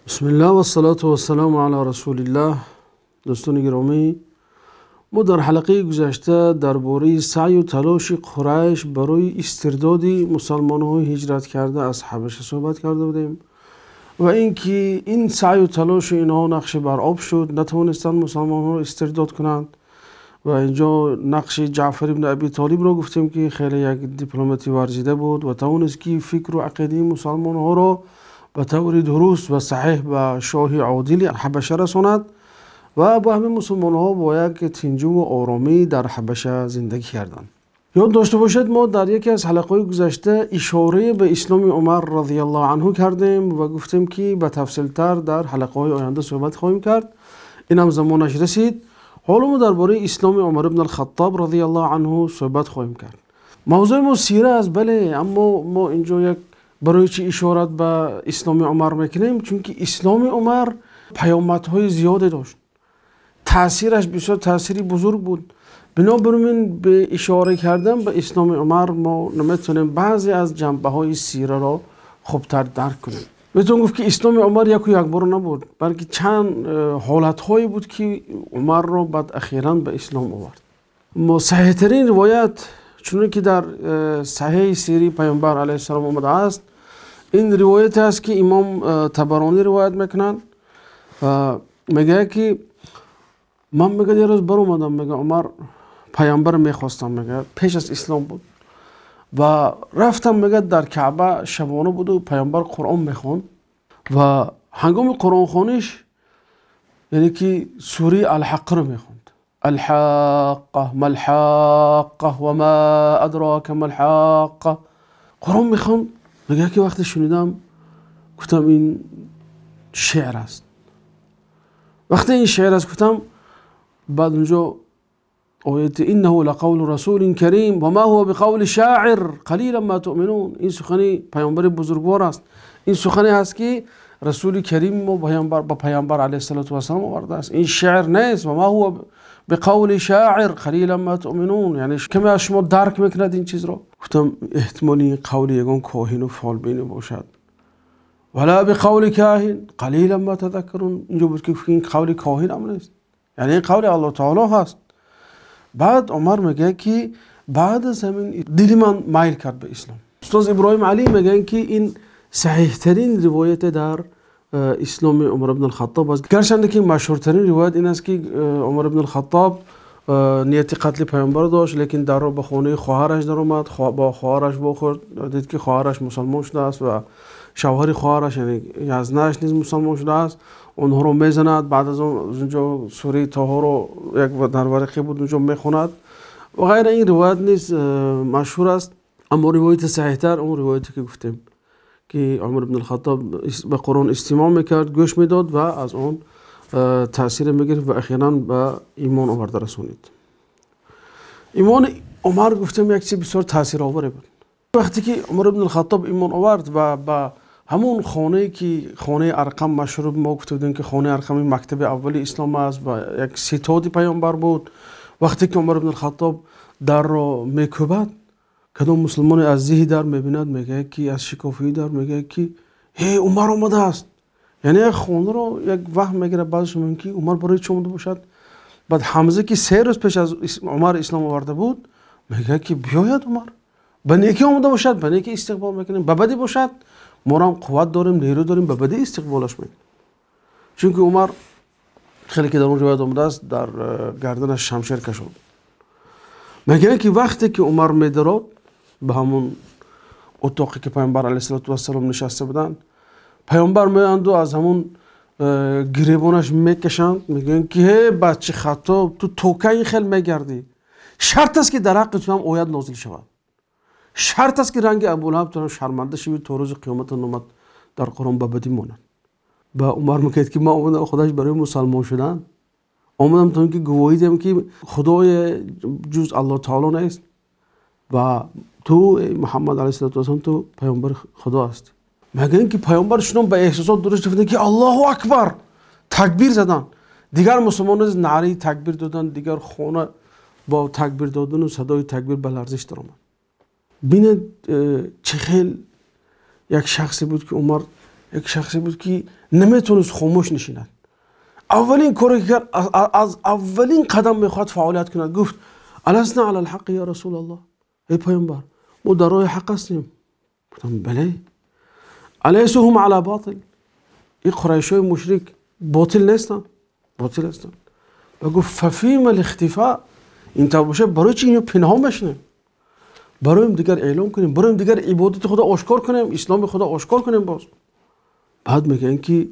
Бисмиллоҳ вассалоту вассалому ало расулиллоҳ. Дӯстони гиромӣ, мо дар ҳалқаи гузашта дар бораи саъю талоши Қурайш барои истирдоди мусулмонҳои ҳиҷрат карда аз Ҳабаша суҳбат карда будем ва инки ин саъю талоши инҳо нақш бар об шуд, натавонистанд мусулмонҳоро истирдод кунанд ва инҷо нақши Ҷаъфар ибни Абӣ Толибро гуфтем, ки хеле як дипломати варзида буд ва тавонист ки фикру ақидаи мусулмонҳоро ба таври дуруст ва саҳеҳ ба шоҳи одили Ҳабаша расонад ва бо ҳамин мусулмонҳо бо як танҷа ва оромӣ дар Ҳабаша зиндагӣ карданд. Ёд дошта бошед, мо дар яке аз ҳалқаҳои гузашта ишора ба исломи Умар розияллоҳу анҳу кардем ва гуфтем, ки ба тафсилтар дар ҳалқаҳои оянда суҳбат хоҳем кард. Ин ҳам замонаш расид. Ҳоло мо дар бораи исломи Умар ибни Хаттоб розияллоҳу анҳу суҳбат хоҳем кард. Мавзӯи мо сира аст, бале, аммо мо инҷо як барои чӣ ишора ба исломи Умар мекунем? Чунки исломи Умар паёмадҳои зиёде дошт. Таъсираш бисёр таъсири бузург буд. Бинобар ин ба ишора кардан ба исломи Умар мо наметавонем баъзе аз ҷанбаҳои сираро хубтар дарк кунем. Метавон гуфт, ки исломи Умар яку якбора набуд, балки чанд ҳолатҳое буд, ки Умарро баъд охиран ба ислом овард. Саҳеҳтарин ривоят, чунон ки дар саҳеҳи сираи Паёмбар алайҳиссалом омадааст, ин ривоят аст, ки имом Табаронӣ ривоят мекунанд. Мегӯяд, ки ман, мегӯяд, як рӯз баромадам, мегӯяд, Умар паёмбар мехостам, мегӯяд, пеш аз ислом буд ва рафтам, мегӯяд, дар Каъба шабона буд ва паёмбар Қуръон мехонд ва ҳангоми Қуръонхониш, яъне ки сураи Ал-Ҳаққро мехонд. Ал-Ҳоққа, мал-Ҳоққа ва мо адрока мал-Ҳоққа. Қуръон мехонд. Мегӯяд, ки вақте шунидам, гуфтам ин шеър аст. Вақте ин шеър аст гуфтам, баъд онҷо ояти иннаҳу лақавлу расулин карим ва ма ҳува биқавли шоир қалилан ма туъминун. Ин сухани паёмбари бузургвор аст. Ин сухане ҳаст, ки расули карим мо ба паёмбар алайҳиссалоту вассалом овардааст. Ин шеър нест. Ва ма ҳува биқавли шоир қалилан ма туъминун, яъне каме аз шумо дарк мекунад ин чизро. Гуфтам эҳтимоли ин қавли ягон коҳину фолбине бошад. Вала биқавли коҳин қалилан ма тазаккарун. Инҷо буд, ки ин қавли коҳин ҳам нест, яъне ин қавли Аллоҳ таоло ҳаст. Баъд Умар мегӯяд, ки баъд аз ҳамин дили ман майл кард ба ислом. Устод Иброҳим Алӣ мегӯянд, ки ин саҳеҳтарин ривоят дар исломи Умар ибни Хаттоб аст. Гарчанде ки машҳуртарин ривоят ин аст, ки Умар ибни Хаттоб нияти қатли паёмбар дошт, лекин дарро ба хонаи хоҳараш даромад, бо хоҳараш вохӯрд, дид, ки хоҳараш мусулмон шудааст ва шавҳари хоҳараш, яъне язнааш, низ мусулмон шудааст. Онҳоро мезанад. Баъд аз он онҷо сураи Тоҳоро як дар варақе буд, онҷо мехонад ва ғайра. Ин ривоят низ машҳур аст, аммо ривояти саҳеҳтар он ривояте, ки гуфтем, ки Умар ибни Хаттоб ба Қуръон истимоъ мекард, гӯш медод ва аз он таъсир мегирифт ва охиран ба имон оварда расонид. Имони Умар, гуфтем, як чизи бисёр таъсироваре буд. Вақте ки Умар ибни Хаттоб имон овард ва ба ҳамон хонае, ки хонаи Арқам машҳур, мо гуфта будем, ки хонаи Арқам мактаби аввали ислом аст ва як ситоди паёмбар буд. Вақте ки Умар ибни Хаттоб дарро мекӯбад, кадом мусулмоне аз зиҳи дар мебинад, мегӯяд, ки аз шикофии дар мегӯяд, ки ҳей, Умар омадааст. Яъне як хонаро як ваҳм мегирад. Баъзешон мегӯянд, ки Умар барои чӣ омада бошад? Баъд Ҳамза, ки 3 рӯз пеш аз Умар ислом оварда буд, мегӯяд, ки биёяд Умар, ба некӣ омада бошад, ба некӣ истиқбол мекунем, ба бадӣ бошад, мо ҳам қувват дорем, нерӯ дорем, ба бадӣ истиқболаш мекунем. Чунки Умар хеле ки дар он ривоят омадааст, дар гарданаш шамшер кашод. Мегӯянд, ки вақте ки Умар медарод ба ҳамон утоқе, ки паёмбар алайҳиссалоту вассалом нишаста буданд, паёмбар меоянду аз ҳамон гиребонаш мекашанд, мегӯянд, ки ҳе бачи Хаттоб, ту то кай ин хел мегардӣ? Шарт аст, ки дар ҳаққи ту ҳам оят нозил шавад. Шарт аст, ки ранги Абулаҳаб ту ҳам шарманда шавӣ, то рӯзи қиёмат номат дар Қуръон ба бадӣ монад. Ба Умар мегӯяд, ки ман омадам худаш барои мусалмон шудан, омадам то ин ки гувоҳӣ диҳам, ки худое ҷуз Аллоҳ таоло нест ва ту, эй Муҳаммад алайҳиссалоту вассалом, ту паёмбари Худо ҳастӣ. Мегӯянд, ки паёмбар чунон ба эҳсосот дуруст шуданд, ки Аллоҳу акбар такбир заданд. Дигар мусулмонон низ наъраи такбир доданд, дигар хона бо такбир додану садои такбир ба ларзиш даромад. Бинед, чӣ хел як шахсе буд, ки Умар як шахсе буд, ки Наметавонист хомӯш нишинад. Аввалин коре ки кард, аз аввалин қадам мехоҳад фаъолият кунад, гуфт: аласна ала алҳақ я расулаллоҳ, эй паёмбар, мо дар роҳи ҳақ ҳастем. Гуфтам: бале. Алайсу ҳум ала ботил, ин қурайшҳои мушрик ботил нестанд? Ботил ҳастанд. Ва гуфт: фафима алихтифо, ин тавр бошад, барои чӣ инро пинҳон мешунем? Барои дигар эълон кунем, барои дигар ибодати худо ошкор кунем, исломи худо ошкор кунем боз. Баъд мегӯянд ки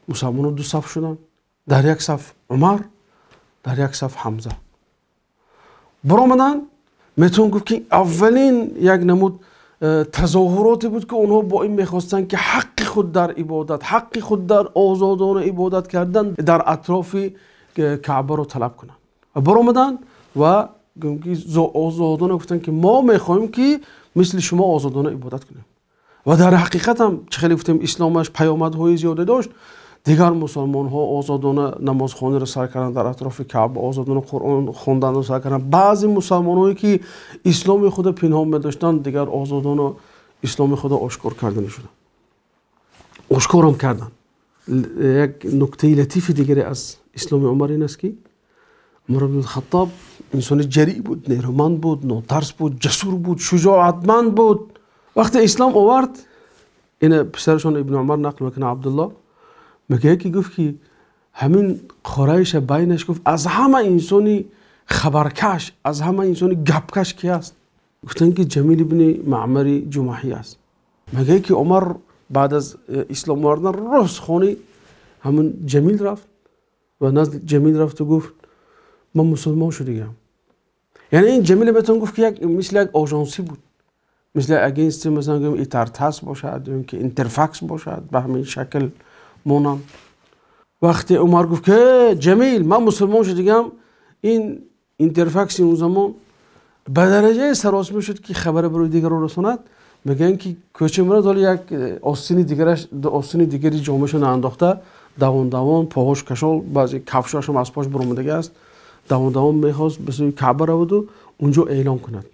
мусалмонон ду саф шуданд, дар як саф Умар, дар як саф Ҳамза баромаданд. Метавон гуфт ки аввалин як намуд тазоҳуроте буд, ки онҳо бо ин мехостанд, ки ҳаққи худ дар ибодат, ҳаққи худ дар озодона ибодат кардан дар атрофи Каъбаро талаб кунанд. Ва баромаданд ва озодона гуфтанд, ки мо мехоҳем, ки мисли шумо озодона ибодат кунем. Ва дар ҳақиқат ҳам, чӣ хеле гуфтем, исломаш паёмадҳои зиёде дошт. Дигар мусалмонҳо озодона намозхониро сар карданд дар атрофи Каъба, озодона Қуръон хонданро сар карданд. Баъзе мусалмонҳое ки исломи худро пинҳон медоштанд, дигар озодона исломи худро ошкор карда мешуданд, ошкорам карданд. Як нуктаи латифи дигаре аз исломи Умар ин аст, ки Умар ибн Хаттоб инсони ҷарӣ буд, нерӯманд буд, нотарс буд, ҷасур буд, шуҷоатманд буд. Вақте ислом овард, ина писарашон Ибни Умар нақл мекунад, Абдулло мегӯяд, ки гуфт, ки ҳамин Қурайша байнаш, гуфт, аз ҳама инсони хабаркаш, аз ҳама инсони гапкаш ки аст? Гуфтанд, ки Ҷамил ибни Маъмари Ҷумаҳӣ аст. Мегӯяд, ки Умар баъд аз ислом овардан рост хони ҳамин Ҷамил рафт ва назди Ҷамил рафту гуфт: ман мусулмон шудагам. Яъне ин Ҷамил метавон гуфт, ки як мисли як ожонсӣ буд, мисли агентство, масалан гӯем, Итартас бошад ё ки Интерфакс бошад, ба ҳамин шакл монанд. Вақте Умар гуфт, ки Ҷамил, ман мусулмон шудагам, ин Интерфакси он замон ба дараҷаи саросма шуд, ки хабара барои дигарон расонад. Мегӯянд, ки кӯча мерад, ҳоло як остини дигараш, остини дигари ҷомаашо наандохта, давон давон, поҳош кашол, баъзе кафшоашам аз пош баромадага аст, давон давон мехост ба сӯи Каъба раваду унҷо эълон кунад.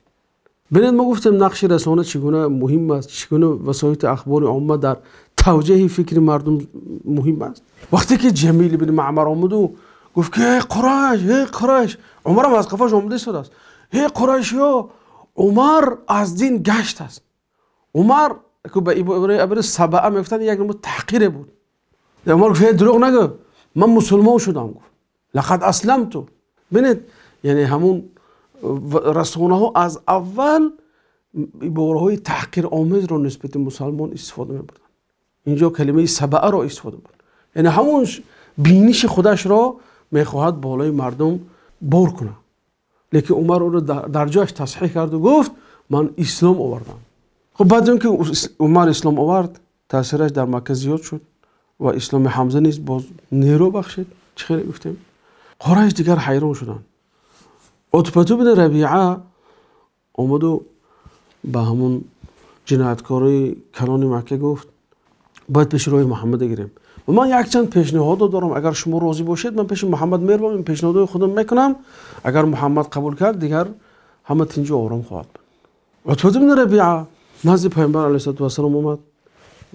Бинед, мо гуфтем, нақши расона чӣ гуна муҳим аст, чӣ гуна васоити ахбори омма дар тавҷеҳи фикри мардум муҳим аст. Вақте ки Ҷамил ибни Маъмар омаду гуфт, ки эй Қурайш, эй Қурайш, Умарам аз қафош омада истодааст, эй қурайшиё, Умар аз дин гашт аст. Умар ба сабаа мегуфтанд, як намуд таҳқире буд. Умар гуфт: дурӯғ нагӯ, ман мусулмон шудам. Гуфт: лақад асламту. Бинед, яъне ҳамун расонаҳо аз аввал ибораҳои таҳқиромезро нисбати мусалмон истифода мебурданд. Инҷо калимаи сабааро истифода бурд, яъне ҳамун биниши худашро мехоҳад болои мардум бор кунад. Лекин Умар ӯро дар ҷояш тасҳеҳ карду гуфт: ман ислом овардам. Хуб, баъд он ки Умар ислом овард, таъсираш дар Макка зиёд шуд ва исломи Ҳамза низ боз нерӯ бахшид. Чӣ хеле гуфтем, Қурайш дигар ҳайрон шуданд. Утбату бни Рабиа омаду ба ҳамун ҷинояткорои калони Макка гуфт: бояд пеши роҳи Муҳаммада гирем ва ман якчанд пешниҳодо дорам. Агар шумо розӣ бошед, ман пеши Муҳаммад меравам, ин пешниҳодои худам мекунам. Агар Муҳаммад қабул кард, дигар ҳама тинҷу ором хоҳад буд. Утбату бни Рабиа назди Пайғамбар алайҳиссалоту вассалом омад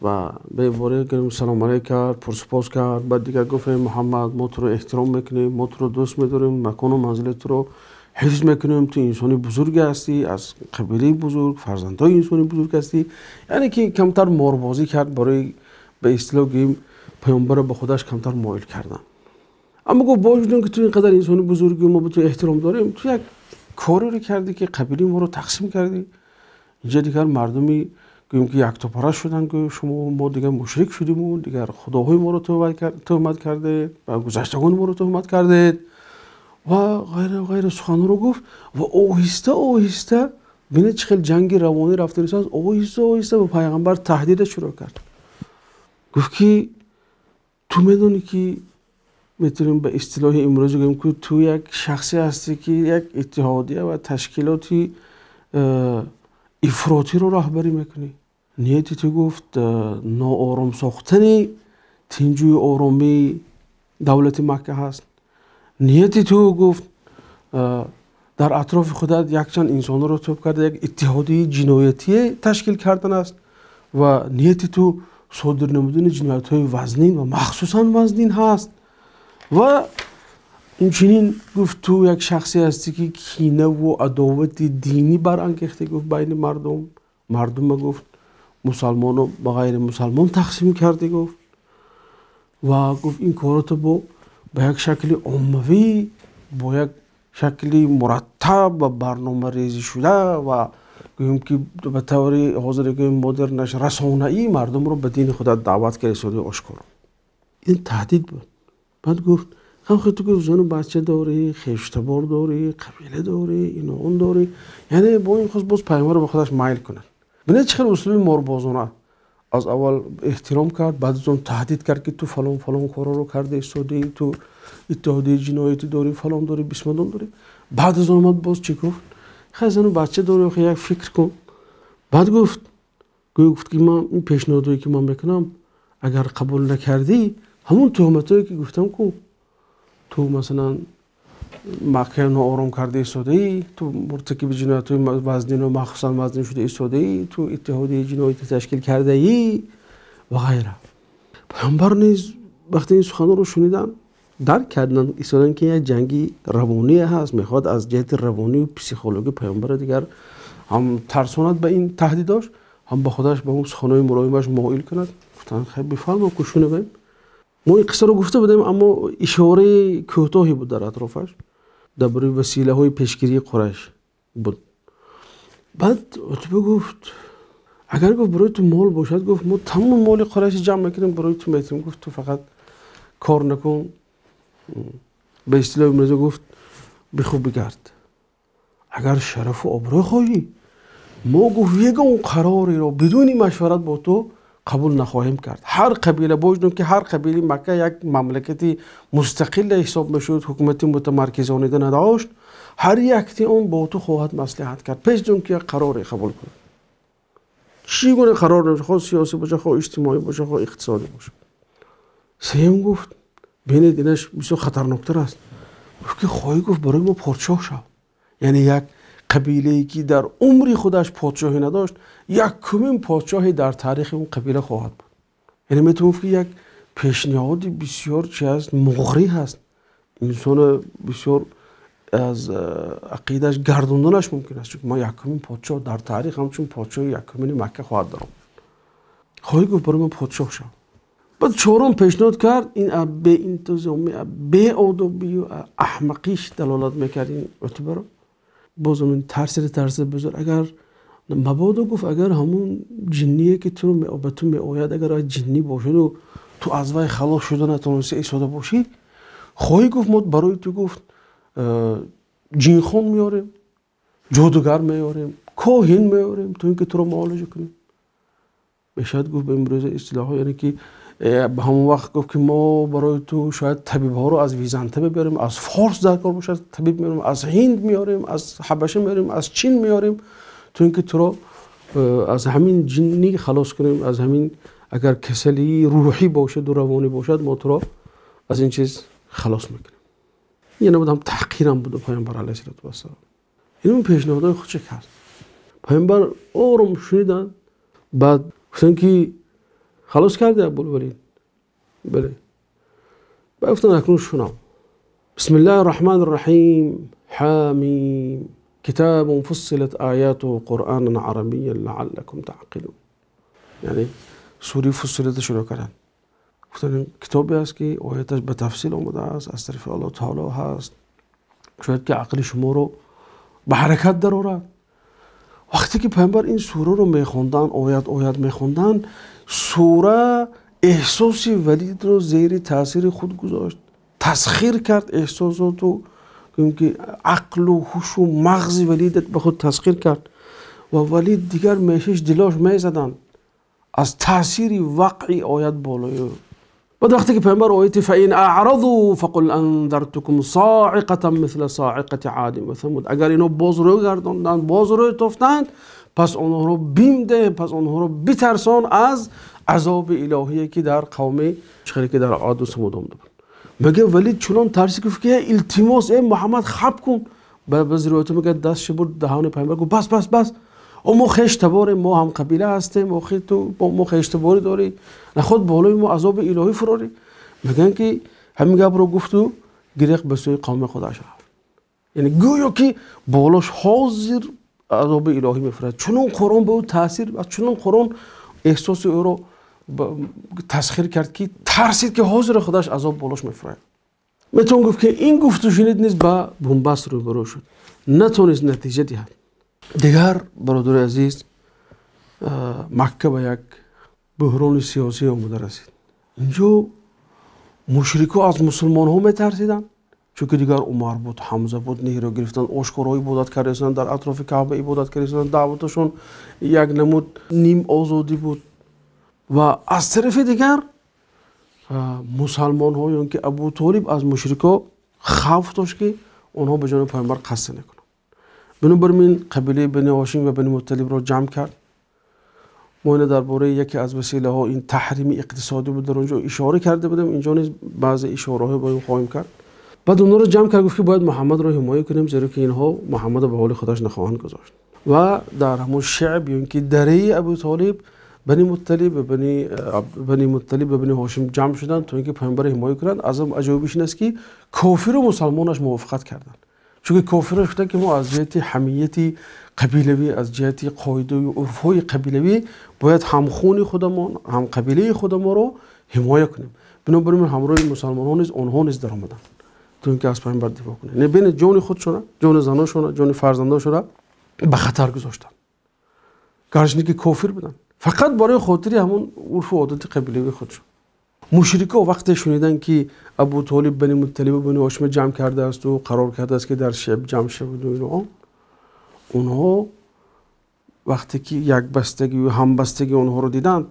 ва ба ибораи салом алейк кард, пурсупос кард. Баъд дигар гуфт: эй Муҳаммад, мо туро эҳтиром мекунем, мо туро дӯст медорем, макону манзили туро ҳифз мекунем. Ту инсони бузурге ҳастӣ, аз қабилаи бузург, фарзандҳои инсони бузург ҳастӣ. Яъне ки камтар морбозӣ кард, барои ба истилоҳ гӯем, паёмбарро ба худаш камтар моил кардан. Аммо гуфт: бо вуҷуди он ки ту ин қадар инсони бузургӣ, мо ба ту эҳтиром дорем, ту як кореро кардӣ, ки қабилаи моро тақсим кардӣ. Инҷа дигар мардуми гӯем, ки яктопараст шуданд, гӯ шумо мо дигар мушрик шудиму дигар худоҳои моро туҳмат кардед ва гузаштагони моро туҳмат кардед ва ғайра ғайра суханҳоро гуфт. Ва оҳиста оҳиста, бинед, чӣ хел ҷанги равонӣ рафта истодааст, оҳиста оҳиста ба пайғамбар таҳдида шурӯъ кард. Гуфт, ки ту медонӣ, ки метавонем ба истилоҳи имрӯзӣ гӯем, ки ту як шахсе ҳастӣ, ки як иттиҳодия ва ташкилоти ифротиро роҳбарӣ мекунӣ. Нияти ту, гуфт, ноором сохтани тинҷӯи оромии давлати Макка ҳаст. Нияти ту, гуфт, дар атрофи худат якчанд инсонро тӯб карда, як иттиҳодияи ҷиноятие ташкил кардан аст ва нияти ту содир намудани ҷиноятҳои вазнин ва махсусан вазнин ҳаст. Ва инчунин гуфт ту як шахсе ҳастӣ ки кинаву адовати динӣ барангехта, гуфт байни мардум, мардума гуфт мусалмону ба ғайри мусалмон тақсим кардӣ, гуфт ва гуфт ин корото бо ба як шакли оммавӣ, бо як шакли мураттаб ва барномарезӣ шуда ва гӯем ки ба таври ҳозир гӯем модернаш расонаӣ мардумро ба дини худат даъват карда истодаи ошкоро. Ин таҳдид буд. Баъд гуфт хам ту гуфт зану бача дорӣ, хештабор дорӣ, қабила дорӣ, ину он дорӣ. Яъне бо ин хост боз пайғамбарро ба худаш майл кунад. Бинед чӣ хел услуби морбозона. Аз аввал эҳтиром кард, баъд аз он таҳдид кард ки ту фалон фалон корҳоро карда истодаӣ, ту иттиҳодияи ҷиноятӣ дорӣ, фалон дорӣ, бисмадон дорӣ. Баъд аз он омад боз чӣ гуфт? Хай зану бача дорӣ, охи як фикр кун. Баъд гуфт, гӯё гуфт ки ман ин пешниҳодое ки ман мекунам, агар қабул накардӣ, ҳамон туҳматое ки гуфтам ку, ту масалан Макка ноором карда истодаӣ, ту муртакиби ҷиноятҳои вазнину махсусан вазнин шуда истодаӣ, ту иттиҳодияи ҷиноятӣ ташкил кардаӣ ва ғайра. Пайғамбар низ вақте ин суханҳоро шуниданд, дарк карданд истодан ки як ҷанги равоние ҳаст, мехоҳад аз ҷиҳати равонию психологӣ пайғамбарро дигар ҳам тарсонад ба ин таҳдидош, ҳам ба худаш ба он суханҳои мулоимаш моил кунад. Гуфтанд хай бифармо, ку шунавем. Мо ин қиссаро гуфта будем, аммо ишораи кӯтоҳе буд дар атрофаш, дар бораи василаҳои пешгирии Қурайш буд. Баъд Утба гуфт агар гуфт барои ту мол бошад, гуфт мо тамоми моли Қурайшро ҷамъ мекунем барои ту метиҳем. Гуфт ту фақат кор накун, ба истилоҳи имрӯза гуфт бихӯ бигард. Агар шарафу обрӯ хоҳӣ, мо гуфт ягон қарореро бидуни машварат бо ту қабул нахоҳем кард. Ҳар қабила бошад, ки ҳар қабилаи Макка як мамлакати мустақил ҳисоб мешуд, ҳукумати мутамарказонида надошт, ҳар якти он бо ту хоҳад маслиҳат кард пеш аз он ки як қароре қабул кунад. Чӣ гуна қарор набошад, хоҳ сиёсӣ бошад, хоҳ иҷтимоӣ бошад, хоҳ иқтисодӣ бошад. Сеюм гуфт бинед, инаш бисёр хатарноктар аст. Гуфт ки хоҳӣ гуфт барои мо подшоҳ шав. Яъне як қабилае ки дар умри худаш подшоҳӣ надошт, якумин подшоҳе дар таърихи он қабила хоҳад буд. Яъне метавон гуфт ки як пешниҳоди бисёр чи ҳаст, муғрӣ ҳаст, инсоно бисёр аз ақидааш гардонданаш мумкин аст, чунки мо якумин подшоҳ дар таърих ҳамчун подшоҳи якумини Макка хоҳад даромад. Хоҳӣ гуфт барои мо подшоҳ шав. Баъд чорум пешниҳод кард, ин беинтизомӣ, беодобию аҳмақиш далолат мекард ин Утбаро. Боз ҳамин тарсида тарсида бузург, агар мабодо гуфт агар ҳамон ҷинние ки ту ба ту меояд, агар вай ҷиннӣ бошаду ту аз вай халос шуда натавонисти истода бошӣ, хоҳӣ гуфт мо барои ту гуфт ҷинхон меорем, ҷодугар меорем, коҳин меорем то ин ки туро муолиҷа кунем. Мешавад гуфт ба имрӯза истилоҳҳо, яъне ки ба ҳамон вақт гуфт ки мо барои ту шояд табибҳоро аз Византа мебиёрем, аз Форс дар кор бошад табиб меорем, аз Ҳинд меорем, аз Ҳабаша меорем, аз Чин меорем, то ин ки туро аз ҳамин ҷиннӣ халос кунем, аз ҳамин агар касалии рӯҳӣ бошаду равонӣ бошад, мо туро аз ин чиз халос мекунем. Ин буд ҳам таҳқирам буд пайғамбар алайҳиссалоту вассалом. Ин пешниҳодҳои худша кард. Пайғамбар ором шуниданд, баъд гуфтанд ки халос кардӣ Абулвалид? Бале. Баъд гуфтанд акнун шунав. Бисмиллаҳи рраҳмани рраҳим, ҳамим, китобун фуссилат оятуҳу қуръонан арабиян лааллакум таъқилун. Яъне сураи Фуссилатро шурӯъ карданд. Гуфтанд ин китобе аст ки ояташ ба тафсил омадааст, аз тарафи Аллоҳ таоло ҳаст, шояд ки ақли шуморо ба ҳаракат дарорад. Вақте ки пайғамбар ин сураро мехонданд, оят оят мехонданд, сура эҳсоси Валидро зери таъсири худ гузошт, тасхир кард эҳсосоту, гӯем ки ақлу ҳушу мағзи Валидат ба худ тасхир кард ва Валид дигар мешиш дилош мезаданд аз таъсири вақъи оят болои ӯ. Баъд вақте ки пайғамбар ояти фаин аърадuu фақул анзартукум соиқатан мисла соиқати один ва самуд, агар ино боз рӯ гардонданд, боз рӯ тофтанд, пас онҳоро бим деҳ, пас онҳоро битарсон аз азоби илоҳие ки дар қавми чихеле ки дар Оду Самуд омада буд. Мегӯяд Валид чунон тарсид, гуфт ки илтимос, э Муҳаммад, хаб кун. Баъзе ривоятҳо мегӯяд дастшо бурд даҳони пайғамбар, гуфт бас, бас, бас. Мо хештаборем, мо ҳам қабила ҳастем, охи ту мо хештаборӣ дорӣ, наход болои мо азоби илоҳӣ фурорӣ. Мегӯянд ки ҳамин гапро гуфту гирехт ба сӯи қавми худаш рафт. Яъне гӯё ки болош ҳозир азоби илоҳӣ мефурад. Чунон Қуръон ба ӯ таъсир, чунон Қуръон эҳсоси ӯро тасхир кард, ки тарсид, ки ҳозир худаш азоб болош мефурад. Метавон гуфт, ки ин гуфтушунид низ ба бунбаст рӯбарӯ шуд, натавонист натиҷа диҳад. Дигар бародари азиз, Макка ба як буҳрони сиёсӣ омода расид. Инҷо мушрико аз мусулмонҳо метарсиданд, чунки дигар Умар буд, Ҳамза буд, нерӯ гирифтанд, ошкоро ибодат кардаистанд, дар атрофи Каъба ибодат кардаистанд, даъваташон як намуд ним озодӣ буд. Ва аз тарафи дигар мусалмонҳо ё ки Абу Толиб аз мушрико хавф дошт, ки онҳо ба ҷониби Пайғамбар қасд накунанд. Бинобар ин қабилаи Бани Ҳошим ва Бани Мутталибро ҷамъ кард. Мо ина дар бораи яке аз василаҳо, ин таҳрими иқтисодӣ буд, дар он ҷо ишора карда будем, инҷо низ баъзе ишораҳо ба ин хоҳем кард. Баъд онҳоро ҷамъ кард, гуфт, ки бояд Муҳаммадро ҳимоя кунем, зеро ки инҳо Муҳаммадро ба ҳоли худаш нахоҳанд гузошт. Ва дар ҳамон шеъб ё ин ки дараи Абу Толиб, Бани Мутталиб ва Бани Мутталиб ва Бани Ҳошим ҷамъ шуданд, то ин ки Пайғамбарро ҳимоя кунанд. Аз он аҷоибиш ин аст, ки кофиру мусалмонаш мувофиқат карданд. Чунки кофираш гуфтанд, ки мо аз ҷиҳати ҳамияти қабилавӣ, аз ҷиҳати қоидаю урфҳои қабилавӣ бояд ҳамхуни худамон, ҳамқабилаи худамонро ҳимоя кунем. Бинобар ин ҳамроҳи мусалмонҳо низ онҳо низ даромаданд, то ин ки аз Пайғамбар дифоъ кунанд. Яъне бинед, ҷони худшона, ҷони заношона, ҷони фарзандошона ба хатар гузоштанд, гарчанде ки кофир буданд, фақат барои хотири ҳамон урфу одати қабилавии худшон. Мушрико вақте шуниданд, ки Абу Толиб Бани Мутталиб ва Бани Ҳошима ҷамъ кардаасту қарор кардааст, ки дар шеъб ҷамъ шавад, ино онҳо вақте ки якбастагию ҳамбастагии онҳоро диданд,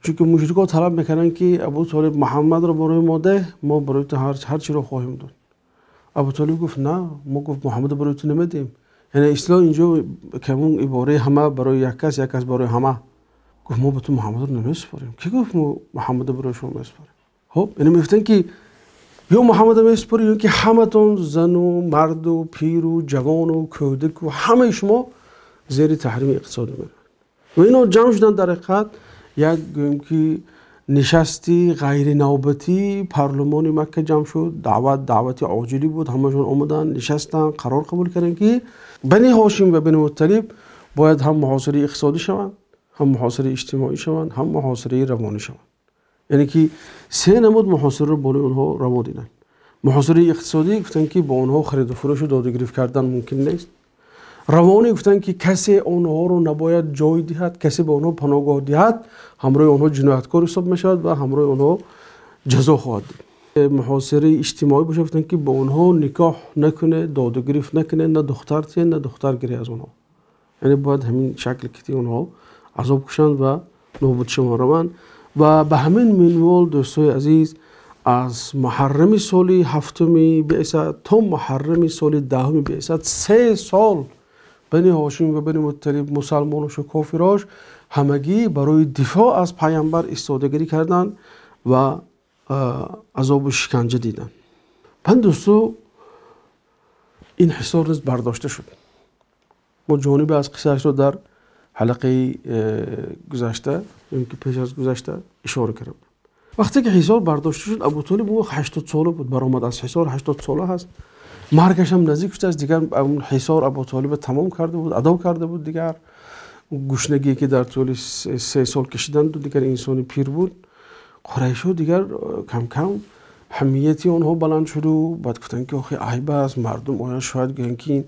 чунки мушрико талаб мекарданд, ки Абу Толиб Муҳаммадро барои мо деҳ, мо барои ту ҳар чиро хоҳем дод. Абу Толиб гуфт: на, мо, гуфт, Муҳаммадро барои ту намедиҳем. Яъне истилоҳ инҷо камон ибораи ҳама барои як кас, як кас барои ҳама. Гуфт: мо ба ту Муҳаммадро намесупорем. Ки гуфт мо Муҳаммадро барои шумо месупорем? Хоб, яъне мегуфтанд, ки ё Муҳаммадро месупорӣ, ё ки ҳаматон, зану марду пиру ҷавону кӯдаку ҳамаи шумо зери таҳрими иқтисодӣ меравед. Ва ино ҷамъ шуданд. Дар ҳақиқат як гӯем ки нишасти ғайринавбатии парлумони Макка ҷамъ шуд. Даъват даъвати оҷилӣ буд, ҳамашон омаданд, нишастанд, қарор қабул карданд, ки Бани Ҳошим ва Бани Мутталиб бояд ҳам муҳосираи иқтисодӣ шаванд, ҳам муҳосираи иҷтимоӣ шаванд, ҳам муҳосираи равонӣ шаванд. Яъне ки се намуд муҳосираро болои онҳо раво диданд. Муҳосираи иқтисодӣ гуфтанд, ки бо онҳо хариду фурӯшу додугирифт кардан мумкин нест. Равонӣ гуфтанд, ки касе онҳоро набояд ҷой диҳад, касе ба онҳо паноҳгоҳ диҳад, ҳамроҳи онҳо ҷинояткор ҳисоб мешавад ва ҳамроҳи онҳо ҷазо хоҳад дид. Муҳосираи иҷтимоӣ бошад, гуфтанд, ки бо онҳо никоҳ накунед, додугирифт накунед, на духтар тиҳед, на духтар гиред аз онҳо. Яъне бояд ҳамин шакл ки онҳо азоб кушанд ва нобуд шаванд, раванд. Ва ба ҳамин минвол, дӯстои азиз, аз муҳаррами соли ҳафтуми беъсат то муҳаррами соли 10-уми беъсат 3 сол Бани Ҳошим ва Бани Мутталиб, мусалмоношу кофирош, ҳамагӣ барои дифоъ аз Пайғамбар истодагирӣ карданд ва азобу шиканҷа диданд. Пан дӯсто, ин ҳисор низ бардошта шуд. Мо ҷонибе аз қиссаашро дар ҳалақаи гузашта ё ки пеш аз гузашта ишора кардам. Вақте ки ҳисор бардошта шуд, Абу Толиб он вақт 80 сола буд, баромад аз ҳисор, 80 сола ҳаст, маргаш ҳам наздик шудааст. Дигар ҳисор Абу Толиба тамом карда буд, адо карда буд. Дигар гушнагие ки дар тӯли 3 сол кашиданду, дигар инсони пир буд. Қурайшҳо дигар кам-кам ҳамияти онҳо баланд шуду баъд гуфтанд, ки охи айб аст, мардум оянд, шояд гӯянд, ки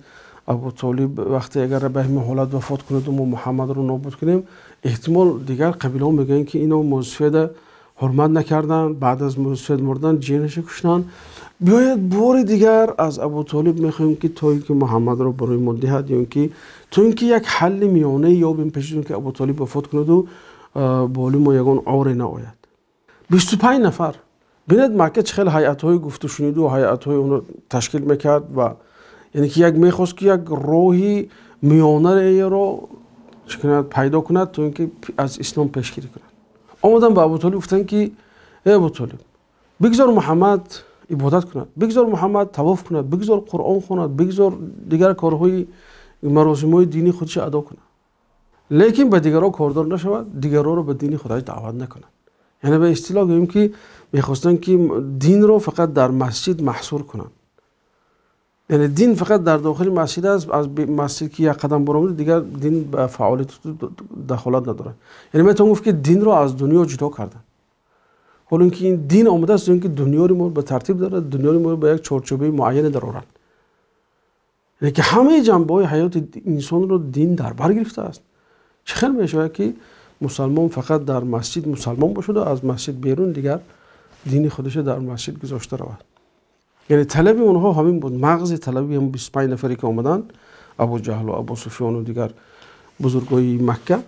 Абу Толиб вақте агар ба ҳамин ҳолат вафот кунаду мо Муҳаммадро нобуд кунем, эҳтимол дигар қабилаҳо мегӯянд, ки ино мӯсафеда ҳурмат накарданд, баъд аз мӯсафед мурдан ҷинаша куштанд. Биёед, бори дигар аз Абу Толиб мехоҳем, ки то ин ки Муҳаммадро барои мо диҳад, ё ин ки то ин ки як ҳалли миёнае ёбем пеш аз он ки Абу Толиб вафот кунаду боли мо ягон оре наояд. 25 нафар. Бинед, Макка чӣ хел ҳайатҳои гуфтушуниду ҳайатҳои онро ташкил мекард ва яъне ки як мехост, ки як роҳи миёнареро чӣ кунад, пайдо кунад, то ин ки аз ислом пешгирӣ кунад. Омаданд ба Абу Толиб, гуфтанд, ки эй Абу Толиб, бигзор Муҳаммад ибодат кунад, бигзор Муҳаммад тавоф кунад, бигзор Қуръон хонад, бигзор дигар корҳои маросимҳои дини худаш адо кунад, лекин ба дигарон кордор нашавад, дигаронро ба дини худаш даъват накунад. Яъне ба истилоҳ гӯем ки мехостанд ки динро фақат дар масҷид маҳсур кунанд. Яъне дин фақат дар дохили масҷид аст, аз масҷид ки як қадам баромад дигар дин ба фаъолият дахолат надорад. Яъне метавон гуфт ки динро аз дунё ҷудо карданд. Ҳоло инки ин дин омадааст ки дунёро мо ба тартиб дарорад, дунёро мо ба як чорчӯбаи муайяне дарорад. Яъне ки ҳамаи ҷанбаҳои ҳаёти инсонро дин дар бар гирифтааст. Чӣ хел мешавад ки мусалмон фақат дар масҷид мусалмон бошад ва аз масҷид берун дигар дини худашро дар масҷид гузошта равад? Яъне талаби онҳо ҳамин буд. Мағзи талаби ҳам 25 нафаре ки омаданд, Абу Ҷаҳл ва Абу Суфён ва дигар бузургони Макка,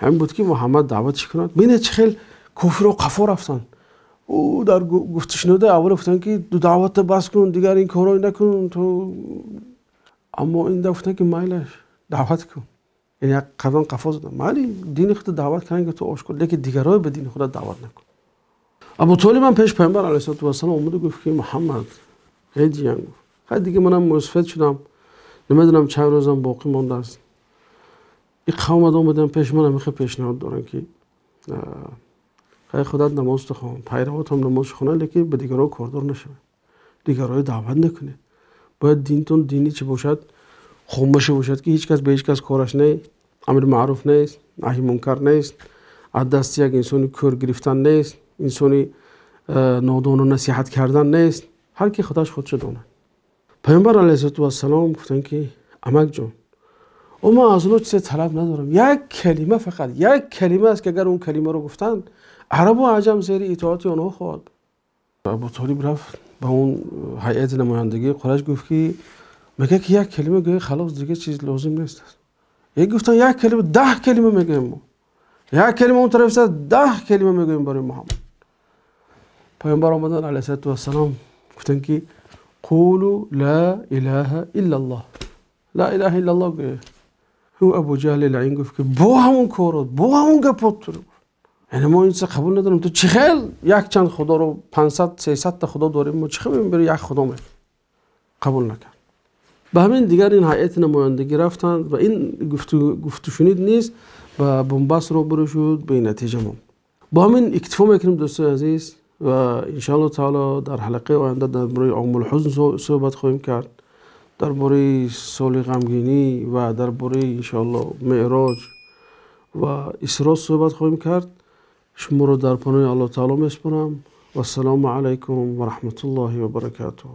ҳамин буд ки Муҳаммад даъватш кунад. Бинед чӣ хел кофирҳо қафо рафтанд. Ӯ дар гуфтушунуди аввал гуфтанд ки ду даъватро бас кун, дигар ин корҳо накун ту. Аммо ин дафъа гуфтанд ки майлаш даъват кун. Яъне як қадам қафо заданд. Майли дини худро даъват кунанд ки ту ошкор, лекин дигарҳоро ба дини худат даъват накун. Абу Толиб ҳам пеш Паёмбар алайҳиссалоту вассалом омада гуфт ки Муҳаммад, эй ҷиян, гуфт хай дига манам мусфид шудам, намедонам чанд рӯзам боқӣ мондааст. Ин қавм омадан пеш ман ҳамин хел пешниҳод доранд ки хай худат намозто хон, пайравотам намоз хонанд, лекин ба дигарҳо кордор нашавед, дигарҳоро даъват накунед. Бояд динтон дини чӣ бошад? Хомӯше бошад ки ҳеҷ кас ба ҳеҷ кас кораш не, амри маъруф нест, наҳи мункар нест, аз дасти як инсони кӯр гирифтан нест, инсони нодону насиҳат кардан нест. Ҳар ки худаш худшо донад. Паёмбар алайҳиссалоту вассалом гуфтанд ки амак ҷон, о ман аз онҳо чизе талаб надорам, як калима, фақат як калима аст ки агар он калимаро гуфтанд, арабу аҷам зери итоати онҳо хоҳад. Абу Толиб рафт ба он ҳайати намояндагии Қурайш, гуфт ки мегӯяд ки як калима гӯяд, халос, дигар чиз лозим нест. Як гуфтанд як калима, 10 калима мегӯем мо. Як калима он тараф 10 калима мегӯем барои Муҳаммад. Паёмбар омаданд алайҳиссалоту вассалом, гуфтанд ки қулу ла илаҳа иллаллоҳ, ла илаҳа иллаллоҳ гӯяд. Ӯ Абу Ҷаҳли лаин гуфт ки бо ҳамон корот, бо ҳамон гапот ту. Яъне мо ин чиза қабул надорем. Ту чӣ хел якчанд худоро, 500 300 та худо дорем, мо чӣ хел мебарем як худо мегӯем? Қабул накард. Ба ҳамин дигар ин ҳайати намояндагӣ рафтанд ва ин гуфтушунид низ ба бунбаст рӯбарӯ шуд, ба натиҷа монд. Бо ҳамин иктифо мекунем дӯстои азиз ва иншоаллоҳ таоло дар ҳалақаи оянда дар бораи омулҳузн суҳбат хоҳем кард, дар бораи соли ғамгинӣ ва дар бораи иншоаллоҳ меъроҷ ва исро суҳбат хоҳем кард. Шуморо дар паноҳи Аллоҳ таоло месупорам. Вассалому алайкум ва раҳматуллоҳи ва баракатуҳ.